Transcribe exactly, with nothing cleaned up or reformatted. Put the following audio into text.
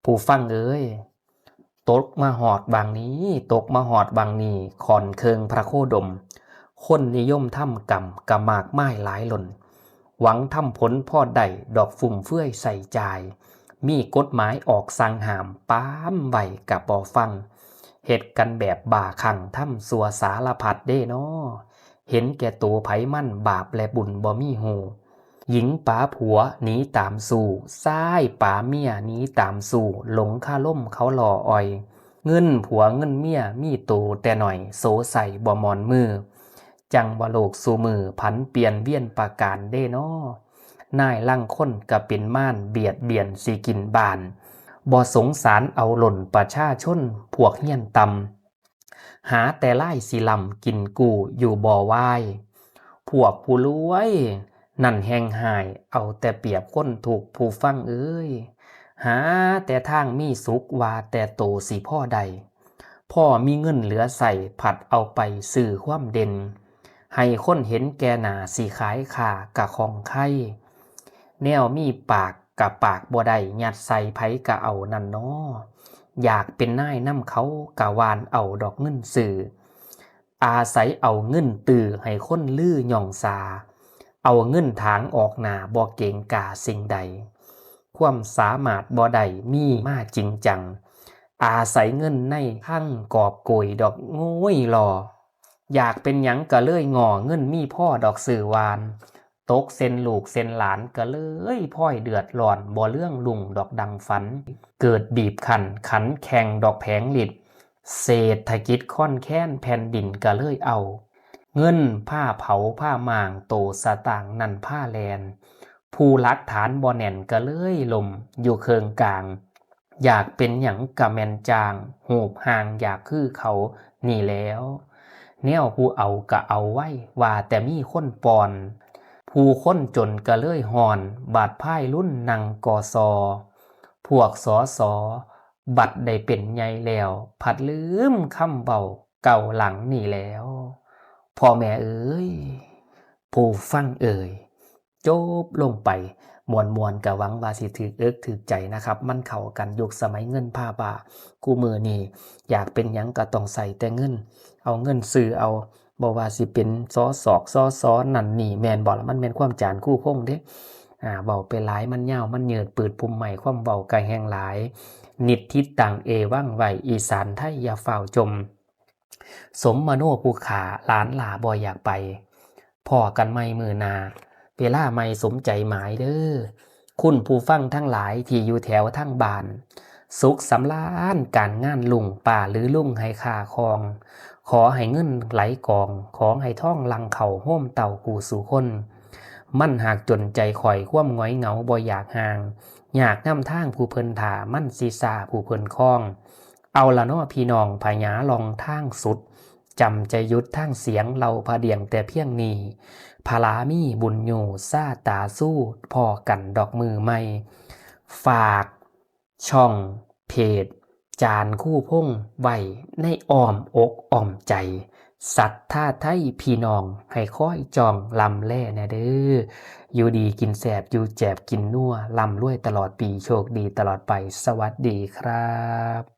ผู้ฟังเอ้ย ตกมาฮอดบางนี้ ตกมาฮอดบางนี้ ค่อนเคิงพระโคดม คนนิยมทำกรรมกะมากมายหลายล้น หวังทำผลพอได้ดอกฟุ่มเฟือยใส่จ่าย มีกฎหมายออกสั่งห้ามปรามไว้กะบ่ฟัง เฮ็ดกันแบบบ้าคลั่งทำชั่วสารพัดเด้น้อ เห็นแก่โตไผมันบาปและบุญบ่มีฮู้ หญิงป๋าผัวหนีตามชู้ ชายป๋าเมียหนีตามชู้ หลงคารมเขาหล่ออ่อย เงินผัวเงินเมียมีโตแต่น้อย โสใส่บ่ม่อนมือ จั่งว่าโลกซุมื้อผันเปลี่ยนเวียนประการเด้น้อ นายลางคนกะเป็นมารเบียดเบียนสิกินบ้าน บ่สงสารเอาล้นประชาชนพวกเฮียนต่ำ หาแต่ลายสิล้ำกินกู้อยู่บ่วาย พวกผู้รวยนั่นแฮ่งฮ้าย เอาแต่เปรียบคนทุกข์ผู้ฟังเอ้ย หาแต่ทางมีสุขว่าแต่โตสิพอได้ พอมีเงินเหลือใช้ผัดเอาไปซื้อความเด่น ให้คนเห็นแก่หน้าสิขายข้ากะของใคร แนวมีปากกะปากบ่ได้ ยัดใส่ไผกะเอานั่นน้อ อยากเป็นนายนำเขากะหว่านเอาดอกเงินซื้อ อาศัยเอาเงินตื้อให้คนลือย่องสา เอาเงินถางออกหน้าบ่เกรงกาสิ่งใด ความสามารถบ่ได้มีมาจริงจัง อาศัยเงินในคลังกอบโกยดอกโง่ยหล่อ อยากเป็นหยังกะเลยง่อ เงินมีพอดอกซื้อหวาน ตกเส้นลูกเส้นหลานกะเลยพลอยเดือดร้อน บ่เรืองรุ่งดอกดังฝัน เกิดบีบคั้นขันแข่งดอกแผงฤทธิ์ เศรษฐกิจค่อนแค้นแผ่นดินกะเลยเอา เงินพาเผาพาหมาง โตสตางค์นั่นพาแล่น ผู้หลักฐานบ่แน่นกะเลยล่มอยู่เคิงกลาง อยากเป็นหยังกะแม่นจ้าง รูปร่างอยากคือเขานี่แหล้ว แนวผู้เอากะเอาไว้ ว่าแต่มีคนป้อน ผู้คนจนกะเลยฮ้อน บาดพายลุ้นนั่งกอซอ พวกสอสอบัดได้เป็นใหญ่แล้ว ผัดลืมคำเว้าเก่าหลังนี่แหล้ว พ่อแม่เอ้ย ผู้ฟังเอ้ย จบลงไปม่วนๆ กะหวังว่าสิถืกอกถืกใจนะครับ มันเข้ากันยุคสมัยเงินพาบ้า คู่มื้อนี้อยากเป็นหยังกะต้องใช้แต่เงิน เอาเงินซื้อเอา บ่ว่าสิเป็นสอสอก สอสอ นั่นนี่ แม่นบ่ล่ะ มันแม่นความจารย์ครูพงษ์เด้ อ่า เว้าไปหลายมันยาวมันยืด ปืดพุ่มไม้ความเว้ากะแฮ่งหลาย นิทธิตัง เอวัง ไว้ อีสานไทยอย่าฟ้าวจม สมมโนผู้ข้า หลานหล้าบ่อยากไป พ้อกันใหม่มื้อหน้า เวลาใหม่สมใจหมายเด้อ คุณผู้ฟังทั้งหลายที่อยู่แถวทางบ้าน สุขสำราญ การงานรุ่ง ป้าหรือลุงให้ค่าครอง ขอให้เงินไหลกอง ขอให้ทองหลั่งเข้าโฮมเต้าคู่สู่คน มันหากจนใจข่อย ความหงอยเหงาบ่อยากห่าง ยากนำทางผู้เพิ่นท่า มันสิซ่าผู้เพิ่นคอง เอาละเนาะพี่น้อง พญาล่องทางสุด จำใจหยุดทางเสียงเล่าพระเดี่ยงแต่เพียงนี้ พระลามีบุญอยู่ซาตาสู้ พ้อกันดอกมื้อใหม่ ฝากช่องเพจจารย์ครูพงษ์ไว้ในอ้อมอกอ้อมใจ ศรัทธาไทยพี่น้องให้คอยจองลำแลแน่เด้อ อยู่ดีกินแซ่บ อยู่แจบกินนัว ร่ำรวยตลอดปี โชคดีตลอดไป สวัสดีครับ